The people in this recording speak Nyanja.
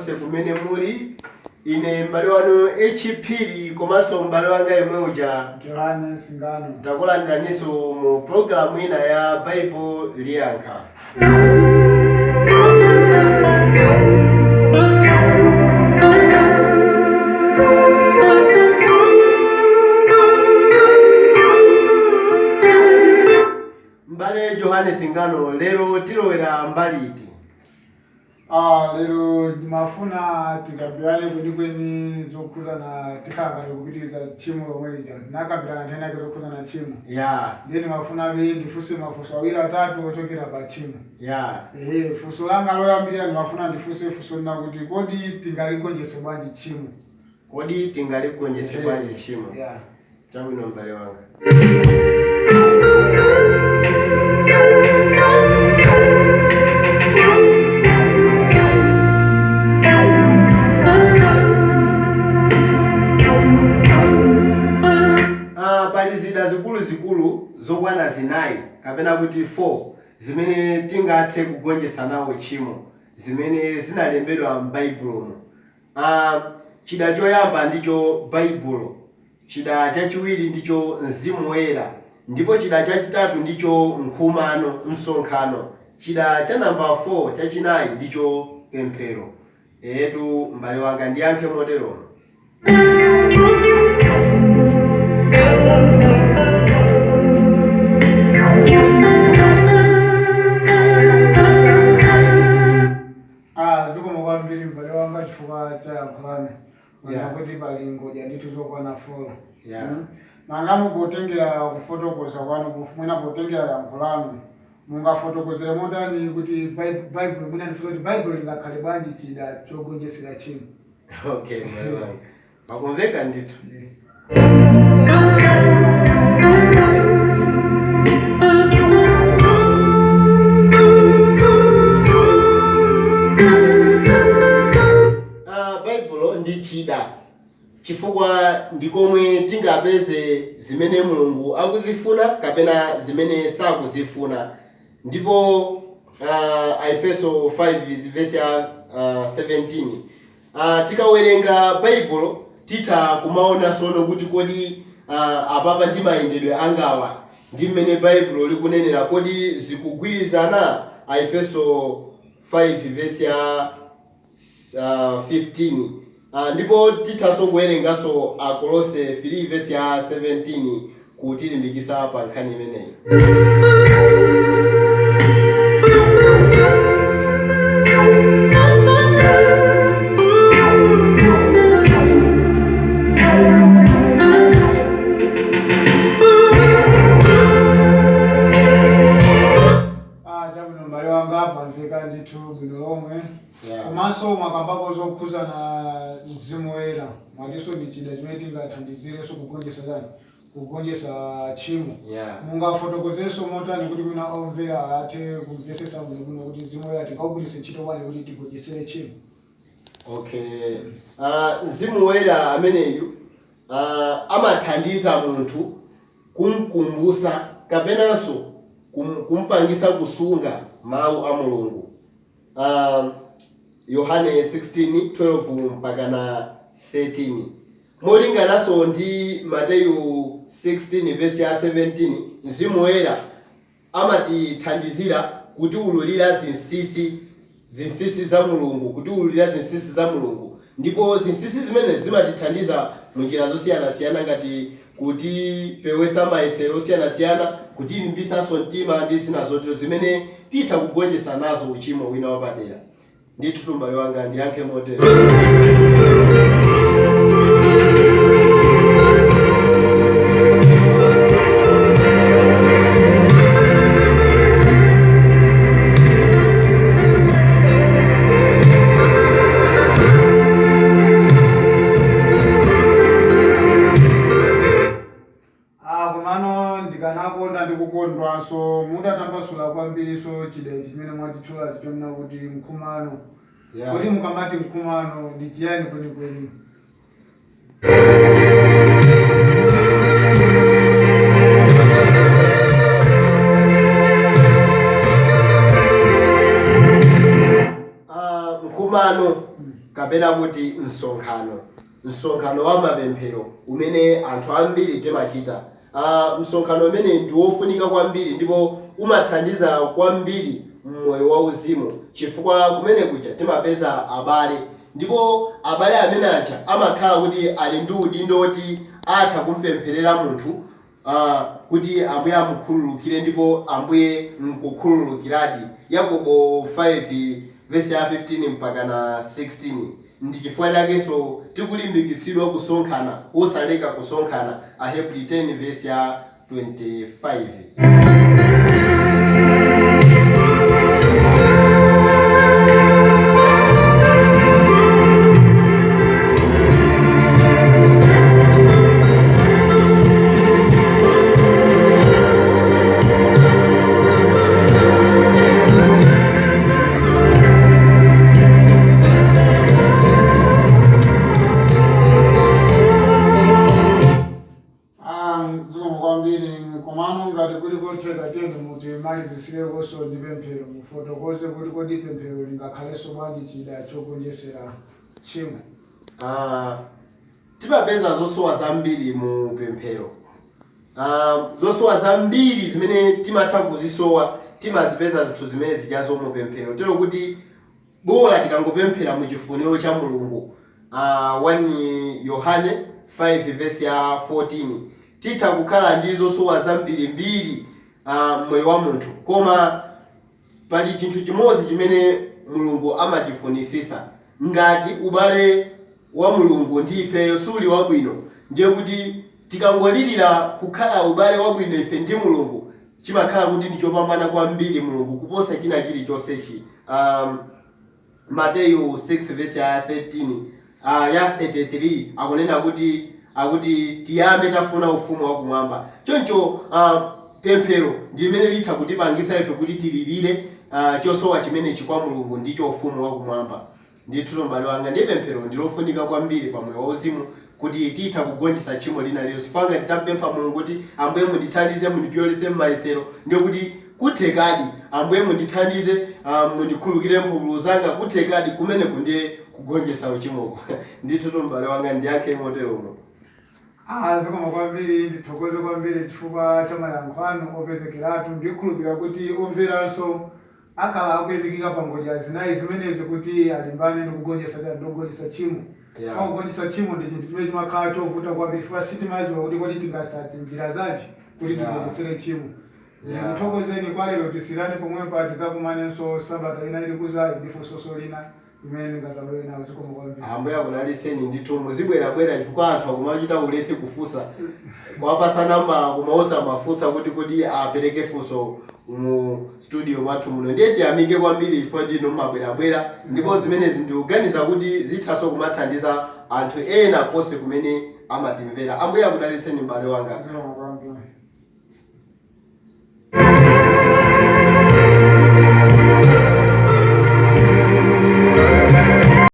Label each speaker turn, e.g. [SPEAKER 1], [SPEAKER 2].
[SPEAKER 1] Konse kumene muli, ine m'bale wanu H Phiri komanso m'bale wanga yemwe uja
[SPEAKER 2] Johannes Ngano.
[SPEAKER 1] Takulandiraninso mu pulogalamu ina ya Baibulo Liyankha. M'bale Johannes Ngano, lero tilowera mbali iti?
[SPEAKER 2] Lero ndimafuna tikambirane kwenikweni zokhuzana, tikhala ngati kupitiriza tchimo lomwe lija tinakambirana nthawi yake zokhuzana tchimo. Ndiye ndimafunabe ndifunse mafunso awiri atatu ochokera pa tchimo. Ehe, funso langa loyambirira ndimafuna ndifunse funso lina kuti kodi tingaligonjetse bwanji tchimo?
[SPEAKER 1] Kodi tingaligonjetse bwanji tchimo? Chabwino, m'bale wanga. Pali zida zikuluzikulu zokwana zinayi kapena kuti 4 zimene tingathe kugonjetsa nawo tchimo zimene zinalembedwa m'Baibulomo. Chida choyamba ndicho Baibulo, chida chachiwiri ndicho Mzimu Woyera, ndipo chida chachitatu ndicho nkhumano, msonkhano. Chida cha namba 4, chachinayi, ndicho pemphero. Etu, m'bale wanga, ndiyankhe moteromo.
[SPEAKER 2] Zikomo kwambiri, m'bale wanga, chifukwa cha yankho lanu. Kuti pali ngodya ndithu zokwana 4. Nangano potengera kufotokoza kwanu, mwina potengera yankho lanu, mungafotokozere motani kuti Baibulo, mwina ndifunsa kuti Baibulo lingakhale bwanji chida chogonjetsera tchimo?
[SPEAKER 1] Okay, m'bale wanga, pakumveka ndithu.
[SPEAKER 2] Yeah.
[SPEAKER 1] Baibulo ndi chida chifukwa ndikomwe tingapeze zimene Mulungu akuzifuna kapena zimene sakuzifuna. Ndipo Aefeso 5 verse ya 17, tikawerenga Baibulo titha kumaona sono kuti kodi apapa ndi mayendedwe angawa ndi mmene Baibulo likunenera, kodi zikugwirizana? Aefeso 5 verse ya 15. Ndipo tithanso kuwerenganso Akolose 3 verse ya 17 kutilimbikitsa pa nkhani imeneyi.
[SPEAKER 2] Chabwino, m'bale wanga, pamveka ndithu bwino lomwe. Komanso mwakambapo zokhuzana Mzimu Woyera, mwatinso ndi chida chimene tingathandizirenso kugonjetsa chani, kugonjetsa tchimo. Mungafotokozerenso motani kuti mwina omvera athe kumvetsetsa bwinobwino kuti Mzimu Woyera tingaugwiritse ntchito bwanji kuti tigonjetsere tchimo?
[SPEAKER 1] Okay, Mzimu Woyera ameneyu amathandiza munthu kumkumbusa kapenanso kumpangisa kusunga mawu a Mulungu. Yohane 16:12 mpaka na 13, molingananso ndi Mateyu 16 verse ya 17, Mzimu Woyera amatithandizira kutiwululira zinsinsi za Mulungu, kutiwululira zinsinsi za Mulungu. Ndipo zinsinsi zimene zimatithandiza munjira zosiyanasiyana ngati kutipewesa mayesero osiyanasiyana, kutilimbisanso mtima ndi zina zotero zimene titha kugonjetsa nazo uchimo wina wapadera. Ndithu, m'bale wanga, ndiyankhe motero.
[SPEAKER 2] Komano ndikanakonda ndikukondwanso mutatambasula kwambiriso chida ichi chimene mwachitchula chonena kuti mkhumano. Kodi mukamati mkhumano ndi chiyani kwenikweni?
[SPEAKER 1] Nkhumano. Kapena kuti msonkhano, msonkhano wa mapemphero umene anthu ambiri timachita. Msonkhano umene ndi wofunika kwambiri ndipo umathandiza kwambiri mmoyo wauzimu, chifukwa kumene kuja timapeza abale, ndipo abale amene aja amakhala kuti ali ndi udindo woti atha kumpempherera munthu kuti Ambuye amukhululukire, ndipo Ambuye nkukhululukiradi. Yakobo 5 vesi ya 15 mpaka na 16. Ndi chifukwa chakenso tikulimbikitsidwa kusonkhana, osaleka kusonkhana. Ahebri 10 vesi ya 25.
[SPEAKER 2] Zikomo kwambiri. Komano ngati kuli kotheka, tiyeni mutimalizisirekonso ndi pemphero, mufotokoze kuti kodi pemphero lingakhalenso bwanji chida chogonjesera tchimo?
[SPEAKER 1] Timapeza zosowa zambiri mu pemphero. Zosowa zambiri zimene timatha kuzisowa timazipeza zinthu zimene zijazo mu pemphero, tero kuti bola tikangopemphera mu chifuniro cha Mulungu. 1 Yohane 5 verse ya 14. Titha kukhala ndi zosowa zambirimbiri mmoyo wa munthu, koma pali chinthu chimodzi chimene Mulungu amachifunisisa. Ngati ubale wa Mulungu ndi ifeyo suli wabwino, ndiye kuti tikangolirira kukhala ubale wabwino ife ndi Mulungu, chimakhala kuti ndi chopambana kwambiri Mulungu kuposa china chilichonsechi. Mateyu 6 verse ya 13, ya 33 akunena kuti, akuti tiyambe tafuna ufumu wakumwamba. Choncho pemphero ndi limene litha kutipangisa ife kuti tilirire chosowa chimenechi kwa Mulungu, ndicho ufumu wakumwamba. Ndithu, m'bale wanga, ndiye pemphero ndilofunika kwambiri pa moyo wauzimu, kuti titha kugonjetsa tchimo lina lililonse. Fanga titampempha Mulungu kuti, "Ambuye, mundithandize, mundipyolese m'mayesero," ndiye kuti kuthekadi. "Ambuye, mundithandize, mundikhululukire mphulupulu zanga," kuthekadi. Kumeneku ndiye kugonjetsa uchimoko. Ndithu, m'bale wanga, ndiyankhe moteromo.
[SPEAKER 2] Zikomo kwambiri. Ndithokoze kwambiri chifukwa cha mayankho anu opezekeratu. Ndikhulupirira kuti omveranso akhala akuyimikika pa ngodya zinayi zimenezi kuti alimbane ndi kugonjetsa tchimo. Kugonjetsa tchimo ndi chinthu chimene chimakhala chovuta kwambiri, chifukwa sitimadziwa kuti kodi tingasatse njira zanji kuti tigonjetsere tchimo. Ndikuthokozeni kwa lero, tisirane pomwepa. Tidzakumanenso sabata ina ili kuzayi ndi funso lina imene ndingazabwere nawo. Zikomo kwambiri.
[SPEAKER 1] Ambuye akudalitseni ndithu. Muzibwerabwera, chifukwa anthu akumachita ulesi kufunsa, kuwapasa nambala koma osamafunsa kuti apereke funso mu studio mwathu muno. Ndiye tiyamike kwambiri chifukwa chino mumabwerabwera, ndipo zimenezi ndikuganiza kuti zithanso kumathandiza anthu ena konse kumene amatimvera. Ambuye akudalitseni, m'bale wanga.
[SPEAKER 2] Zikomo kwambiri.